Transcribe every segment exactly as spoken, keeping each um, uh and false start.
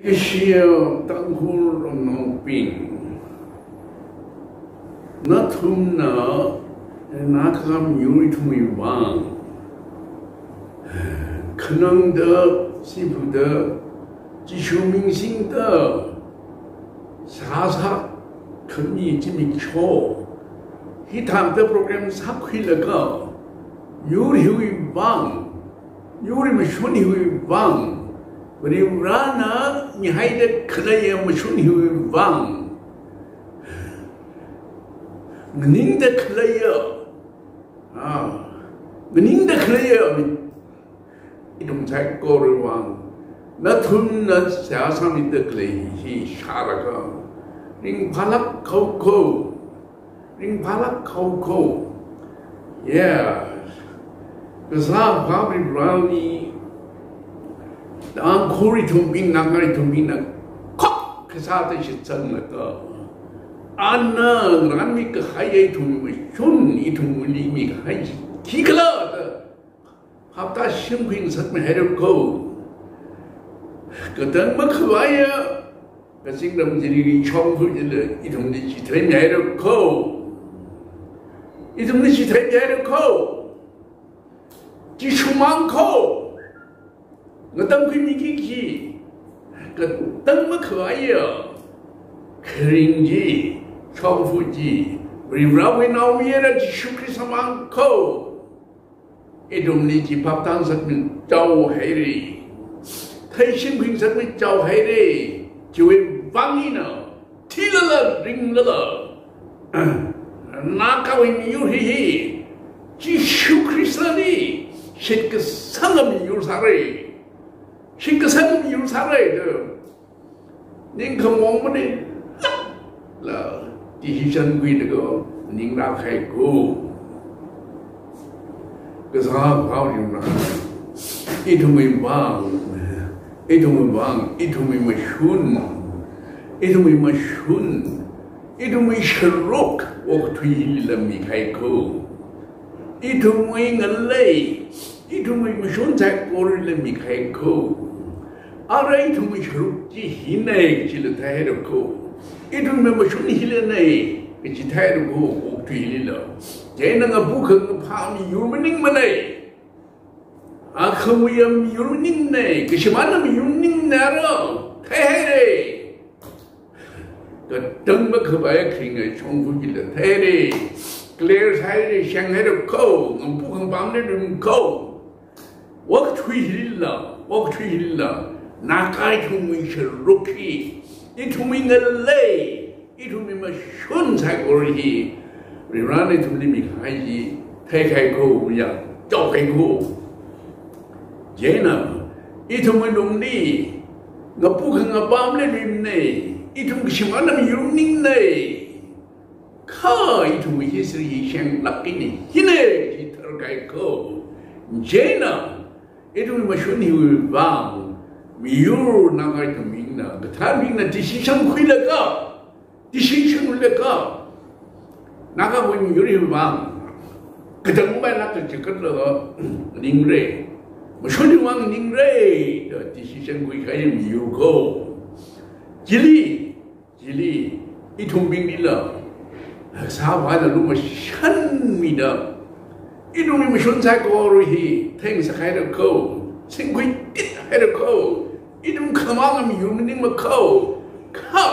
Leikashiya Tangkhul ramnaobing, nathumna Naga miyur ithumwui vang khanangda, sifuda, Jishu ming singda, sāsā khami zimiksho hithāda program sākhuilaga, yur hiwui vang, yur mashun hiwui vang, Varivarana mihaida khaleiya mashun hiwui vang, nganingda khaleiya, ah, nganingda khaleiya ithum saikorawui vang, nathumna seihā sāmida khalei hi shālaga, ringphālāk haokho. Ringphālāk haokho. Yes. Kasā Akhava Varivarali Tangkhul ithumbing, Naga ithumbingna khokkha sāda shitsanglaga, ana ngarānmi kahai ithum mashun, ithumli mikahai hi khikhala da phaptā shimkhur ngasakmihaira kho. Katang makhavaiya kazingram chili shongfa chili ithumli chitheimihaira kho. Ithumli chitheimihaira kho. Jishumang kho. Ngatamkhuimiki khi. Katang makhavaiya kharing chi, shongfa chi, Varivarawui naomayara Jishu Khrista mang kho. Ithumli chi phaptā ngasakmichao haira. Theishimkhur ngasakmichao haira. Chiwui vang eina, thilala ringlala, Nagawui miyur hi hi Jishu Khristali shitkasanga miyur sāra. Shitkasanga miyur sāra da ningkhamaong maningla decision khuilaga ningrākahai kho. Kasā Akhava Varivarana ithumwui vang, ithumwui vang, ithumwui mashun, ithumwui mashun, ithumwui sharuk okathuili mikahai kho. Ithumwui ngalei, ithumwui mashun saikorali mikahai kho. Ara ithumwui sharuk chi hina kachila theihaira kho. Ithumwui mashun hina kachi theihaira kho, okathuilila. Chieina ngapukhangaphā miyur maningmana. Akhamui miyur maningna, kashimān miyur maningna rao theihaira. Katang makhavai kharinga shongfa chila theihaira. Clear sāhaira, shenghaira kho, ngapukhangaphāli rim kho. Okathui hila, okathui hila, Naga ithumwui sharuk hi, ithumwui ngalei, ithumwui mashun saikora hi, Varivarana ithumli mikahai chi theikahai kho, ya, chaokahai kho. Chieina, ithumwui lungli ngapukhangaphāli rimna, ithum kashimān miyur maningna. Kha ithumwui history hi shenglāk eina hina chi tharkahai kho. Chieina, ithumwui mashun hiwui vang, miyur Naga ithumbingna, kathānbingna decision khuilaga, decision khuilaga, Nagawui miyur hiwui vang, katang mailāk kachi katlaga ningra, mashun hiwui vang ningra da decision khuikahai miyur kho. Chili, chili, ithumbinglila, Kasā Akhava Varena lumashanmida, ithumwui mashun saikora hi theingasakhaira kho, singkhuitithaira kho, ithum khamanga miyur maningma kho, kha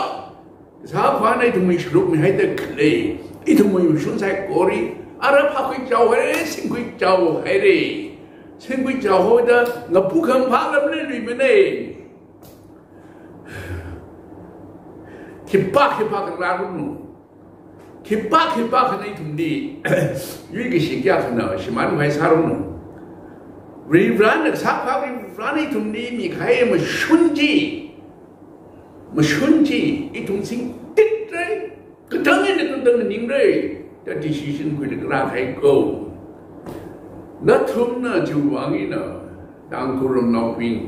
Kasā Akhavana ithumwui sharuk mihaida khalei ithumwui mashun saikora hi ara phākhuichao haira, singkhuichao haira, singkhuichao haoda ngapukhang phākhamli luimana. Khipā khipākha rārumlu. Khipā khipākhana ithumli yuikashi kayākhana shimānkhavai sārumlu. Varivarana, Kasā Akhava Varivarana ithumli mikahai mashun chi, mashun chi ithum singtitra, katang eina katang ningra da decision khuilaga rākahai kho. Nathumna chiwui vang eina, Tangkhul ramnaobing,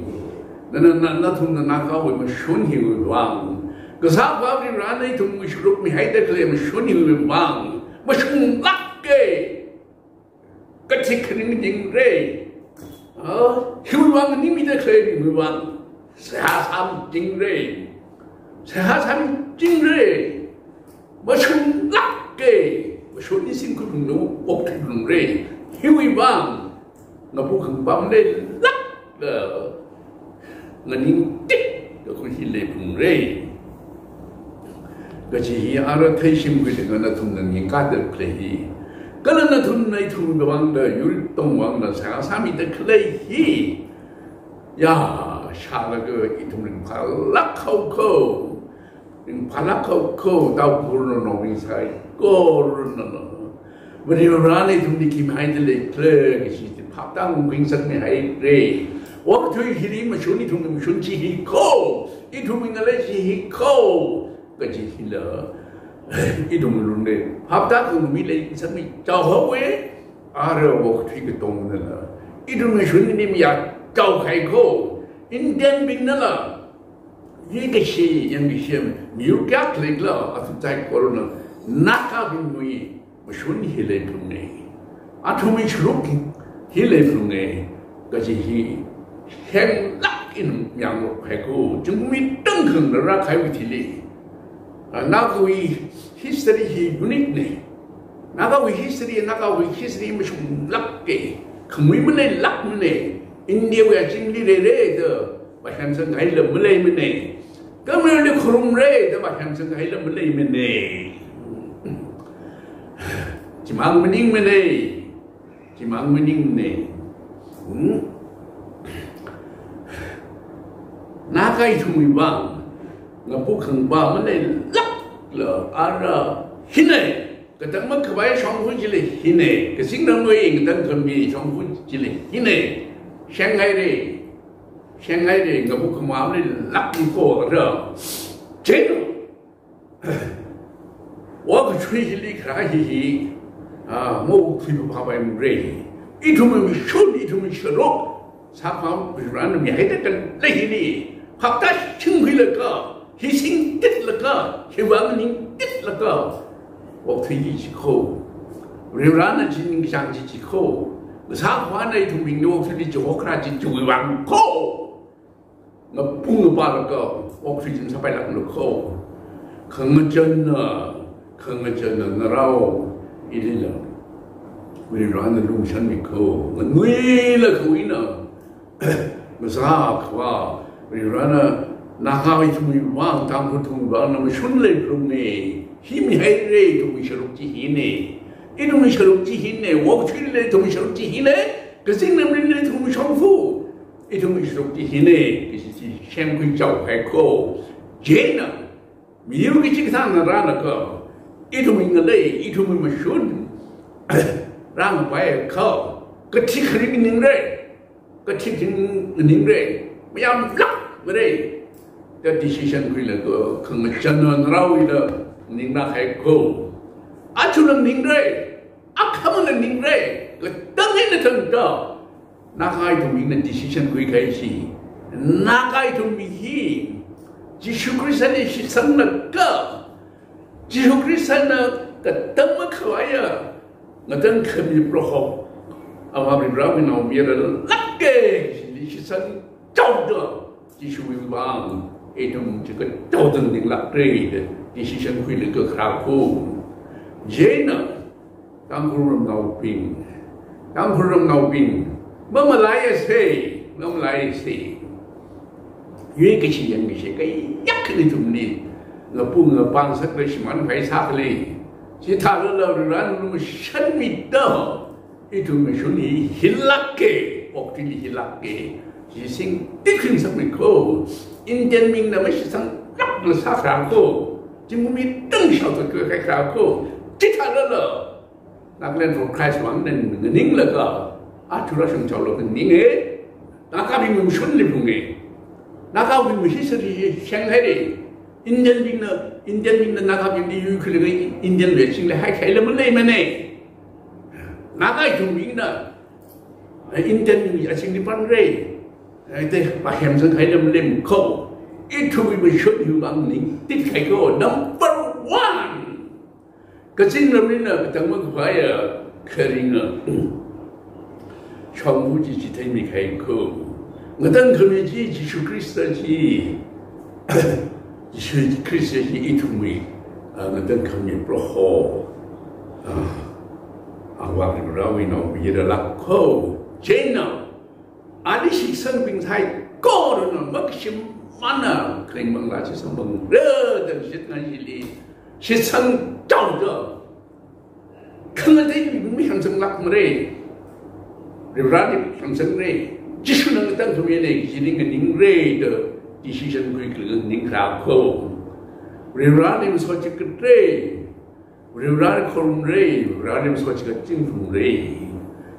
na, na, na, nathumna Nagawui mashun hiwui vang, Kasā Akhava Varivarana ithumwui sharuk mihaida khalei mashun hiwui vang mashunglāka. Kachi kharing ningra. Ah, hiwui vang ningmida khaleibingwui vang, Seihā sāmichingra. Seihā sāmichingra. Mashunlāka. Mashun ishi singkhui phunglu, okthui phungra. Hiwui vang, ngapukhangapa̱ maleilākla, nganingtitda khuishi leiphungra. Kaji hi ara theishimkhuida nathumna ningkada khalei hi. Kala nathumna ithumwui vangda, yur tongwui vangda seihā sāmida khalei hi. Ya, shālaga ithum ringphālāk haowa ko. Ringphālāk haowa ko, Tangkhulnaobing saikorana. Varivarana ithumli khi mihaida leikhala kaji chi phaptāungkhui ngasakmihaira. Okathui hili mashun, ithumwui mashun chi hi ko, ithumwui ngalei chi hi ko, kaji hila, ithumwui lungli phaptākhangai mi lei ngasakmichao haowa. Ara okathui katongnala ithumwui mashun hi mayāchao kahai ko. Indianbingnala, yangkashi, yangkashi, miyur kayākha leikhala, athum saikorana, Nagabingwui mashun hi leiphunga. Athumwui sharuk hi leiphunga. Kaji hi henglāk eina mayāngarok kahai ko, zingkum mitang khangarā kahaiwui thili. Ah, Nagawui history hi unique na. Nagawui history, Nagawui history mashunglāka. Khamui maleilākmana. Indiawui azingli leira da vāhāngsang kahaila maleimana. Kha mayurli kharumra da vāhāngsang kahaila maleimana. Chimang maningmana. Chimang maningmana. Hmm? Naga ithumwui vang, ngapukhangapa̱ maleilākla ara hina. Katang makhavai shongfa chila hina. Kazingramwui katang khami shongfa chila hina. Shenghaira. Shenghaira, ngapukhangapa̱ maleilākla ko ara. Chieina, okathui hili kharā hi hi, ah, maokthui phāpaimara. Ithumwui mashun, ithumwui sharuk, sākhavai Varivarana mihaida khalei hili phaptāshingkhuilaga, hi singtitlaga, hiwui vang nganingtitlaga, okathui chi chi ko. Varivarana chi ningkachāng chi chi ko. Sākhavana ithumwui okathuili chi hokra chi chiwui vang ko. Ngapung ngapalaga, okathui chi sāpailāklu ko. Khangachānna, khangachānna narao, ilila Varivarana lumashanmi ko. Nganuilakha ina, ngasā khavā, Varivarana Naga ithumwui vang, Tangkhul ithumwui vang, na mashun leiphunga. Hi mihaira, ithumwui sharuk chi hina. Ithumwui sharuk chi hina, okathuili ithumwui sharuk chi hina, kazingramlila ithumwui shongfa, ithumwui sharuk chi hina, kaji chi shemkhuichao kahai ko. Chieina, miyur kachikathāna rālaga, ithumwui ngalei, ithumwui mashun, rāngapai ko, kathi kharing ningra, kathi ting ningra, mayāmlākmara. Da decision khuilaga, khangachānna naraowuila ningra kahai ko. Athumla ningra, akhamala ningra, katang eina tangda, Naga ithumwui eina decision khuikahai chi. Naga ithumwui hi, Jishu Khristali shitsanglaga, Jishu Khristana katang makhavaiya, ngatangkhami Proho, Avā Varivarawui naomayaralāka, chili shitsangchaoda, Jishuwui vang, ithum chi kachaoda ninglākra da decision khuilaga kharā ko. Chieina, Tangkhul ramnaobing, Tangkhul ramnaobing, mamalaisa, mamalaisa. Yuikashi yangkashi kayākha ithumli, ngapung ngapā ngasaklaga shimānkahai sākhala. Chithālala Varivarana lumashanmida, ithumwui mashun hi hilāka, okathuili hilāka. Chi singtit khuingasakmi ko. Indianbingna mashitsanglākla sākharā ko. Zingkum mitang shaothatlaga kharā ko. Chithālala Nagaland for Christ vang eina nganinglaga, athumla shungchaolaga ninga, Nagabingwui mashun leiphunga. Nagabingwui history shenghaira. Indianbingna, Indianbingna Nagabingli yuikhuilaga Indianwui azingli haikahaila maleimana. Naga ithumwuina, eh, Indianwui azingli panra, eh, da vāhāngsang kahaila maleimi ko. Ithumwui mashun hiwui vang ningtit kahai ko. Number one. Kazingramlila katang makhavaiya kharinga shongfa chi chitheimi kahai ko. Ngatangkhami chi Jishu Khrista chi, Jishu Khrista chi ithumwui, ah, ngatangkhami Proho, ah, Avā Varewui naomayaralāk kho. Chieina, ali shitsangbing saikorana makashim mana kharing manglā chi samphangra da shitngai hili shitsang chaoda, khangatei mi hāngsanglākmara. Varivarali hāngsangra. Jishuna ngatangkhamina kaji nganingra da decision khuikhala nganingkharā kho. Varivarali masot chikatra. Varivarali khorumra. Varivarali masot chikatching khorumra.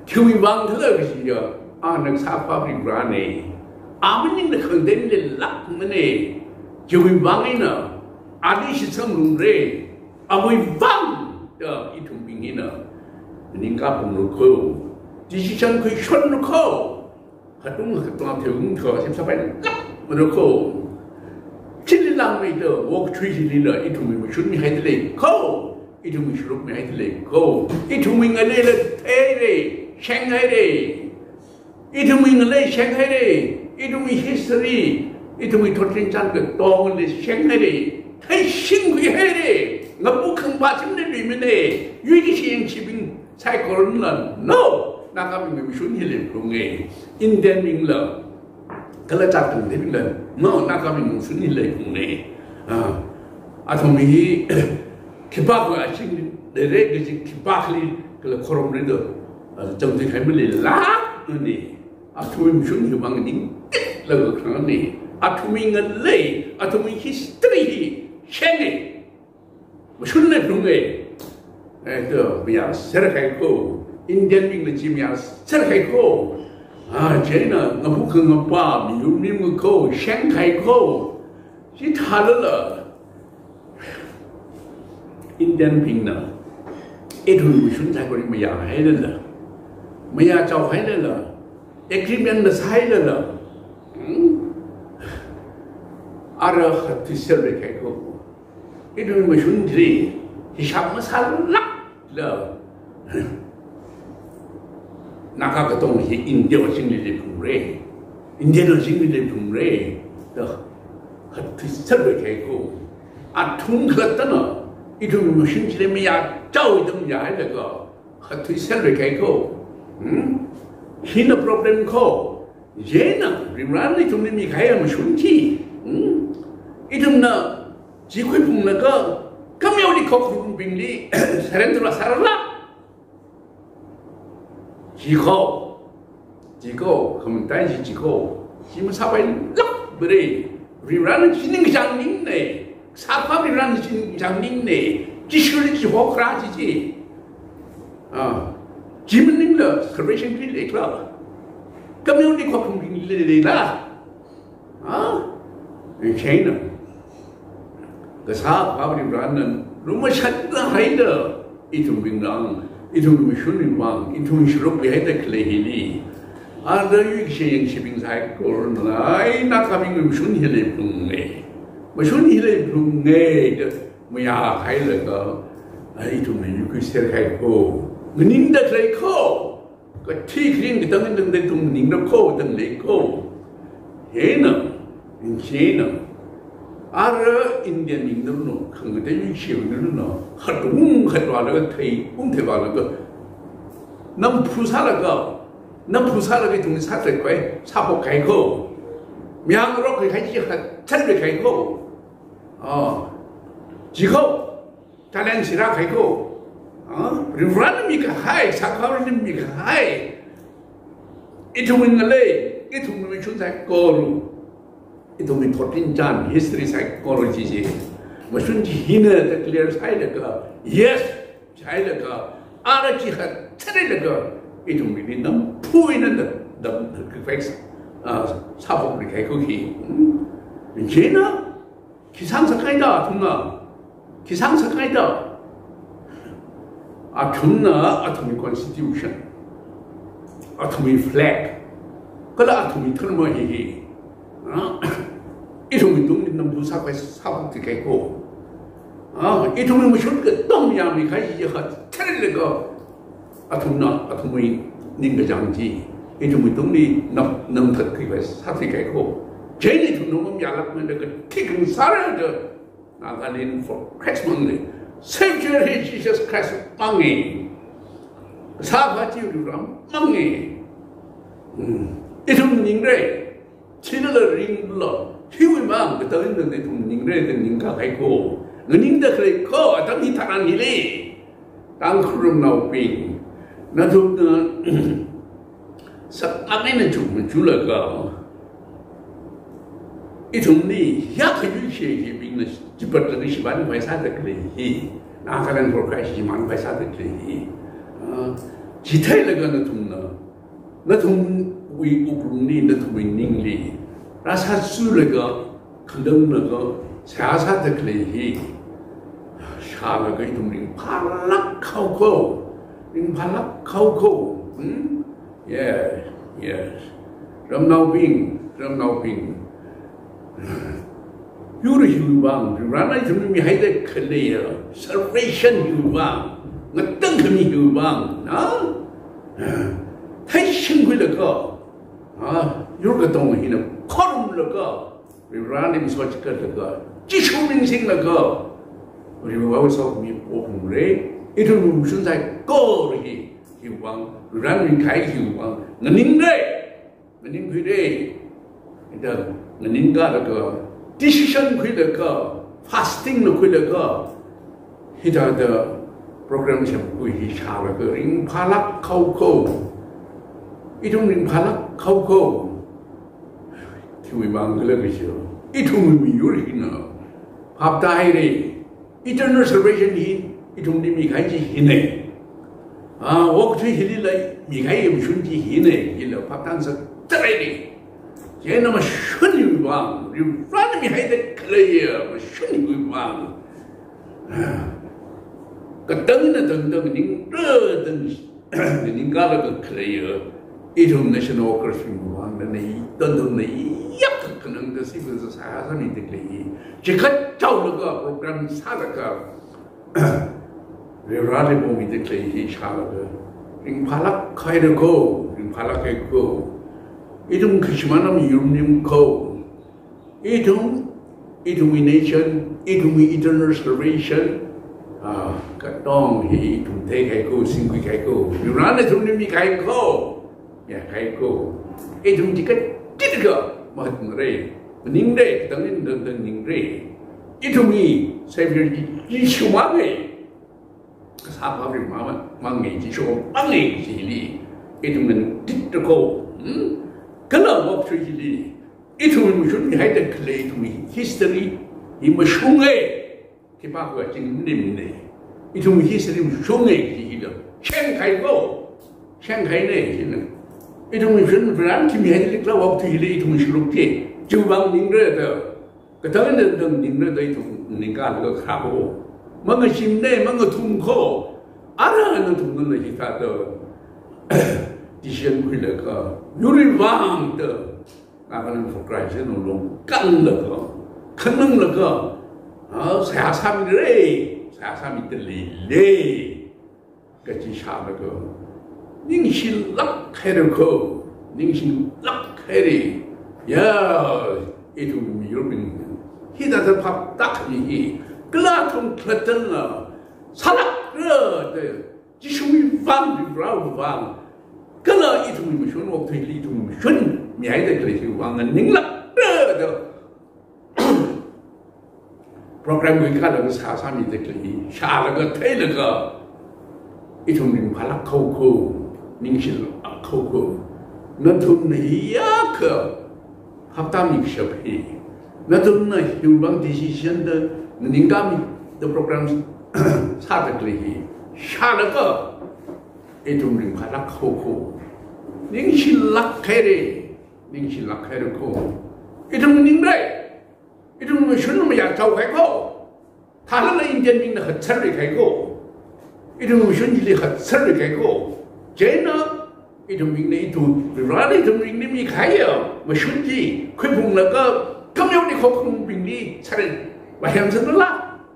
Khiwui vang khala kajiya, ana kasā Avā Varivarana. A maningla khangatei mi leilākmana. Khiwui vang eina, ali shitsangrumra. Awui vang da ithumbing hina ningkapamra kho. Decision khuishonra kho. Hatung hatung theung kho, shim sapai lākmara kho. Chili langmeida, wok chui chilila, ithumwui mashun mihaida lei kho. Ithumwui sharuk mihaida lei kho. Ithumwui ngaleila theira, shenghaira. Ithumwui ngalei shenghaira, ithumwui history, ithumwui thotrinchān katongali shenghaira, theishingkhuihaira, ngapukhangapachi maningmana, yuikashi yangkashibing saikorala, no, Nagabingwui mashun hi leiphalunga, Indianbingla, kala chātang debingla, no, Nagabingwui mashun hi leiphalunga. Ah, athumwui hi, khipākha aching, dere kaji khipākhali, kala khorumra da, ah, chāngthui khai maleilākmana. Athumwui mashun hi vang ningtitlaga khanganei. Athumwui ngalei, athumwui history hi shenga. Mashun leiphalunga. Eh, da mayāser khai kho. Indianbingna chi mayāser khai kho. Ah, chieina ngapukhangapa, miyur mimang kho, sheng khai kho. Chithālala, Indianbingna ithumwui mashun saikora mayāhailala, mayāchaohailala, agreement na sāhailala, hmm? Ara hathuiserra khai kho. Ithumwui mashun chili, hisab masālākla, Naga katong hi India wui shingli leiphalungra. Indian wui shingli leiphalungra. Da, hathuiserra khai kho. Athum khalattana, ithumwui mashun chili mayāchao da mayāhailaga, hathuiserra khai kho. Hmm? Hina problem kho. Chieina, Varivarana ithumli mikahai mashun chi. Hmm? Ithumna, chi khuiphunglaga, kameoli khokhumbingli, surrender sārala. Chi kho, chi kho, khamataiya chi kho, chi masāpailākmara. Varivarana chi ningkachāng maningmana, sākha Varivarana chi ningkachāng maningmana, Jishuli chi hokharā chi chi. Ah, chi maningla salvation kali leikhala. Kameoli khokhumbingli leila. Ah, chieina. Kasā Avā Varivarana lumashanhaida, ithumbingwui vang, ithumwui mashunwui vang, ithumwui sharuk mihaida khalei hili. Ara yuikashi yangkashibing saikorala, ai, Nagabingwui mashun hi leiphalunga. Mashun hi leiphalunga da mayāhailaga, ai, ithumna yuikhuiser khai kho. Nganingda khalei kho. Kathi kharing katang tangda ithum nganingda kho, tang lei kho. Hina, hina. Ara Indianbingna no, khangatei yuishibingna no, hatung hatvālaga thei, ung theivālaga, namphu sālaga, namphu sālaga ithum sāthat khavai, sāphok khai kho. Mayāngarok khai chi hatchan khai kho. Ah, chi kho. Talent sirā khai kho. Ah, Varivarana mikahai, sākhavana mikahai. Ithumwui ngalei, ithumwui mashun saikora. Ithumwui thotrinchān, history saikora chi chi. Mashun chi hina da clear sāhailaga, yes, sāhailaga, ara chi hatchan hailaga, ithumwui namphu eina da, da, da, ah, sāphok khai kho hi. Hmm? Chieina, khi sāngasak haida athumna? Khi sāngasak haida? Athumna athumwui constitution, athumwui flag, kala athumwui dharma hi hi, ah, ithumwui tungli namphu sākhavai sāphok khai kho. Ah, ithumwui mashun katong yāmi khai chi hatchan hailaga, athumna athumwui ningkachāng chi, Ithum itungli nam, namthat khuikhavai sāthui kahaiko. Chieina ithum nungam yālākmana kathik ngasāra da, Nagaland for Christ mangna. Savior hi Jesus Christ mangna. Sākhavai chi Varivara mangna. Hmm. Ithum ningre. Chithāla ringlu, hiwui vang, katang eina ithum ningre da ningkā kahaiko. Nganingda khaleiko, atam hitharan hili. Tangkhulnaobing, nathumna saklāk eina chukmajalaga, ithumli, ya khayui shebingna, chipatlaga shibān vai sāda khalei hi. Nagaland for Christ shimān vai sāda khalei hi. Ah, chitheilaga nathumna, nathumwui wuklungli, nathumwui ningli rāsāzulaga, khandanglaga, seihā sāda khalei hi shālaga ithum ringphālāk haoko, ringphālāk haoko. Hmm? Yes, yes. Ramnaobing, ramnaobing. Yur hiwui vang, Varena ithumli mihaida khalei, salvation hiwui vang, ngatangkhami hiwui vang, na? Theishingkhuilaga, ha, yur katong hina khorumlaga, Vareli masot chikatlaga, Jishu ming singlaga, Varewui vang sokhami pokhamungra, ithum mashun saikora hi, hiwui vang, Varena mikahai hiwui vang, nganingre. Nganingkhuire. Hithāda nganingkalaga, decision khuilaga, fasting la khuilaga, hithāda program semkhui hi shālaga ringphālāk haoko. Ithum ringphālāk haoko. Khiwui vang khala kajiakha, ithumwui miyur hina phaptāhaira. Eternal salvation hi ithumli mikahai chi hina. Ah, okathui hilila mikahai mashun chi hina, hila phaptāngasakzathaira. Chieina mashun hiwui vang, Varena mihaida khalei mashun hiwui vang, katang eina tangda nganingre da ningkālaga khaleiya, ithum national workers bingwui vang, na, na, tangda na, yak khanangda siva sāsāmida khalei hi, chikatchaolaga program sālaga, Vareli pamida khalei hi shālaga, ringphālāk hairako, ringphālāk haiko. Ithum kashimānam yurnim ko. Ithum, ithumwui nation, ithumwui eternal salvation, ah, katong hi ithum theikahaiko, singkhuikahaiko, Varena ithumli mikahaiko, yākahaiko. Ithum chikatchitga mahatmara, ningre, katang eina tangda ningre. Ithumwui Savior chi Jishu mangna. Kasā Varivara mang, mangna, Jishu mangna chili ithum nganingthuirako. Hmm? Kala okathui chili ithumwui mashun mihaida khalei ithumwui history hi mashunga. Khipākha chi maningmana. Ithumwui history mashunga chi hila shengkahaiko. Shengkahaina china. Ithumwui mashun Varena khi mihaida khalei okathui chili ithumwui shaluk chi, chiwui vang ningre da, katang eina tangda ningre da ithum nganingkalaga kharako. Mangachimna, mangathumko. Ara nathumna hithāda decision khuilaga, yurwui vang da, Nagaland for Christ na longkanglaga, khananglaga, ah, seihā sāmira, seihā sāmida leila kaji shālaga, ningshilāk hairako, ningshilāk haira. Ya, ithum miyurbing hithāda phaptākhami hi, kala athum khalattala sālākra da, Jishuwui vang, Varewui vang, kala ithumwui mashun, okathuili ithumwui mashun mihaida khalei hiwui vang nganingla da, program khuikalaga seihā sāmida khalei hi shālaga, theilaga, ithum ringphālāk haoko, ningshilāk haoko. Nathumna hiyākha phaptāmi kashap hi, nathumna hiwui vang decision da, nganingkāmida program sāda khalei hi shālaga, ithum ringphālāk haoko. Ningshilāk haira, ningshilāk hairako. Ithum nganingre. Ithumwui mashun mayāchao kahaiko. Thālala Indian bingna hatsarri kahaiko. Ithumwui mashun chili hatsarri kahaiko. Chieina ithumbingna ithum, Varena ithumli mikahaiya mashun chi khuiphunglaga, khamayoni khokhamungbingli sāra, vāhemsangla?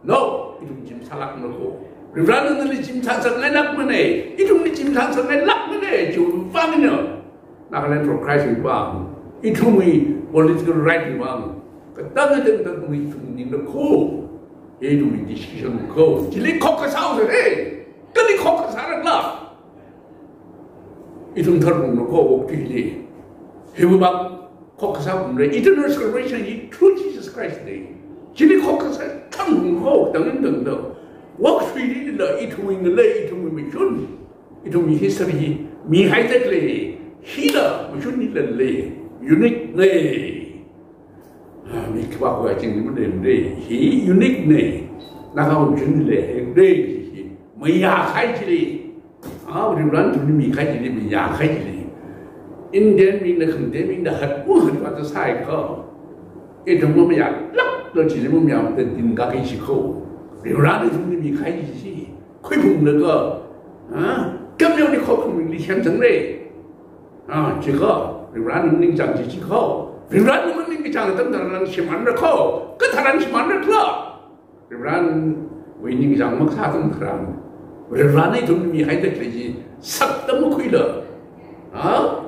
No, ithum chim sālāknako. Varena nali chim sāngasakngailākmana, ithumli chim sāngasakngailākmana, chiwui vangna. Nagaland for Christ wui vang, ithumwui political right wui vang, katang katang katang ithum ningda kho, ithumwui decision kho, chili khokkasā sāra, kali khokkasā rakla. Ithum tharumda kho okathuili. Hiwui vang khokkasā pamra, eternal salvation hi through Jesus Christ na. Chili khokkasā tharumda kho, tangin tangda. Okathuilila ithumwui ngalei, ithumwui mashun, ithumwui history hi mihaida khalei hila, mashun hila lei, unique na. Ah, mi khipākha chingri maleimara, hi unique na. Naga mashun lei, lei, hi mayākahai chili. Ah, Varivarana ithumli mikahai chili, mayākahai chili. Indian mina, Khangte mina, hat u hat pa ta sai kho. Ithum mamayālāk, lo chili mamayā ta din kakhui chi kho. Varivarana ithumli mikahai chi khuiphunglaga, ah, kamyoni khokhamili semsangra. Ah, chi kho, Varivarana ningchāng chi chi kho. Varivarana ningchāng atam tharan shimānra kho. Katharan shimānra khala. Varivarawui ningchāng makasā atam tharan, Varivarana ithumli mihaida khalei chi sakta makhuila, ha?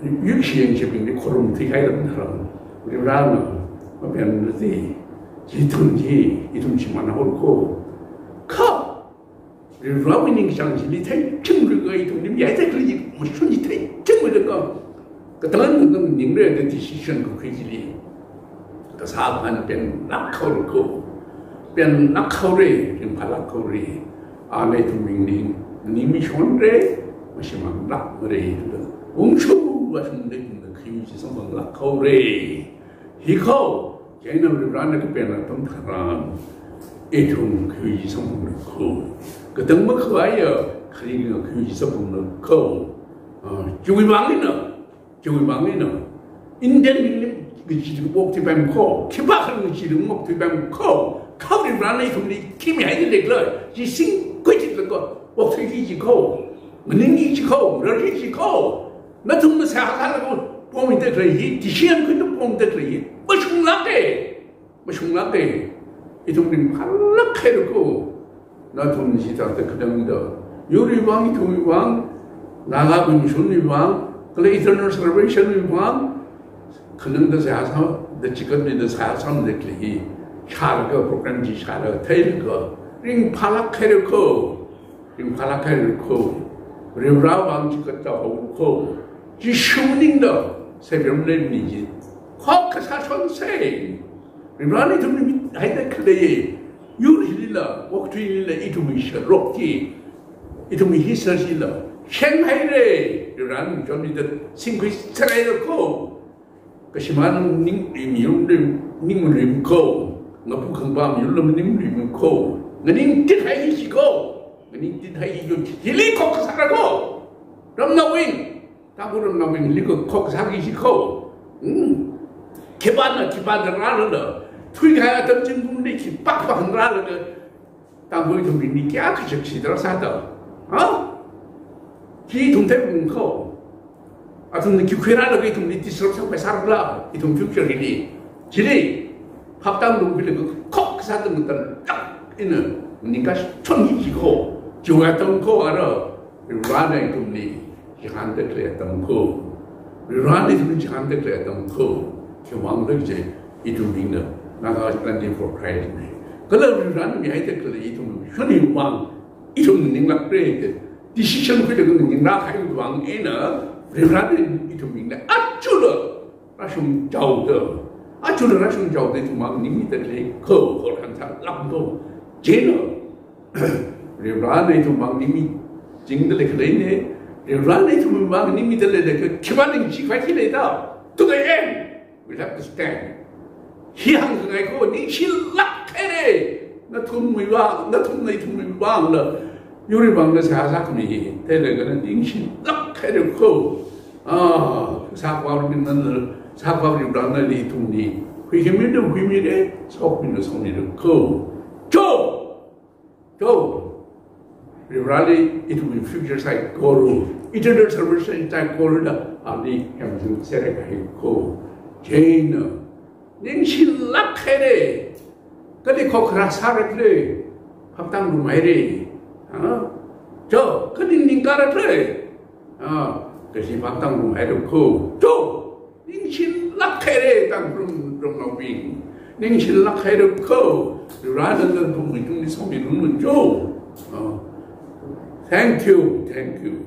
Yuishi yangshibingli khorumthui kahai atam tharan, Varivarana mapenmara, chi ithum chi, ithum shimānhaora kho. Kha Varivarawui ningchāng chili theichinglaga ithumli mihaida khalei chi, mashun chi theichinglaga, katang katang ningra da decision kakhui chili, kasā akhana penlāk haora kho. Penlāk haora, ringphālāk haora. Ana ithumwui ning, ningmashonra, mashimānlākmara. Ungshung vāshungda ithumna khuishi samphanglāk haora. Hi kho, chieina Varivarana kapen atam tharan, ithum khuishi samphangra kho. Katang makhavaiya kharinga khuishi samphangra kho. Ah, chiwui vang eina, chiwui vang eina, Indian bingli ngachee kaphok thuipaimana kho, khipākha ngachee kaphok thuipaimana kho, kha Varivarana ithumli khi mihaida leikhala, chi singkhui chitlaga, phokthuiki chi kho, nganingki chi kho, rarki chi kho. Nathumna seihā sālaga pongmida khalei hi, decision khuida pongmida khalei hi, mashunglāka, mashunglāka. Ithum ringphālāk haira kho. Nathum chithāda khanangda, yurwui vang, ithumwui vang, Nagawui mashunwui vang, kala eternal salvation wui vang, khanangda seihā sā, da chikatli da seihā sāmida khalei hi, shālaga, program chi shālaga, theilaga, ringphālāk haira kho. Ringphālāk haira kho. Varivarawui vang chikatta haora kho. Jishu maningda, Savior maleimana chi, khokkasā shonsa. Varivarana ithumli mihaida khalei, yur hilila, okathuilila, ithumwui sharok chi, ithumwui history chila shenghaira. Varivarana chonmida singkhui sāhaira kho. Kashimān ning, ning, ning, ning rim kho. Ngapu khangpa miyurla maningrim kho. Nganingtithai chi kho. Nganingtithai chi kho. Hili khokkasāra kho. Ramnaobing, Tangkhul ramnaobing hili kho, khokkasāki chi kho. Hmm. Khipāna, khipāna rālala, thuikahai atam zingkumli khipākha hāngrālala, Tangkhul ithumli kayākha shakshi darkar sāda. Ha? Khi ithum theiphung kho. Athumna khi khuirālaga ithumli disturb sāpai sārakhala, ithum future hili. Chili, phaptā ngarumkhuilaga khokkasā atam tharan, tak eina ningkachon hi chi kho. Chiwui atam kho ara, Varivarana ithumli chihānda khalei atam kho. Varivarana ithumli chihānda khalei atam kho. Khiwuivang khala jiakha, ithumbingna Naga Standing for Christ na. Kala Varivarana mihaida khalei ithum mashunwui vang, ithum ninglākra da decision khuilaga ninglāk kahaiwui vang eina, Varivarana ithumbingli achula rāshungchaoda, achula rāshungchaoda ithum vang ningmida khalei kho, kho khansa lākdo. Chieina Varivarana ithum vang ningmichingda leikhalei na. Varivarana ithum vang ningmida leilakha, khipā ningshikhavai khi leida? To the end, we have to stand. Hi hāngkhangai kho, ningshilāk haira. Nathumwui vang, nathumna ithumwui vangla, yurwui vangla seihā sākhami hi theilaga ningshilāk haira kho. Ah, sākhavā Varivarana, sākhavā Varivaranali ithumli huikhamina huimira, sokmina sokmira kho. Cho! Cho! Varivarali ithumwui future saikora, eternal salvation saikora da, ali hemzun sera kahai kho. Chieina, ningshilāk haira. Kali khokkasā sārakhala, phaptā ngarumhaira. Ha? Cho, kali ningkārakhala. Ha? Kashi vang Tangkhul haira ko. Jo! Ningshilāk haira Tangkhul ramnaobing. Ningshilāk haira ko. Rana nana pamui tungli somilu jo. Oh. Thank you, thank you.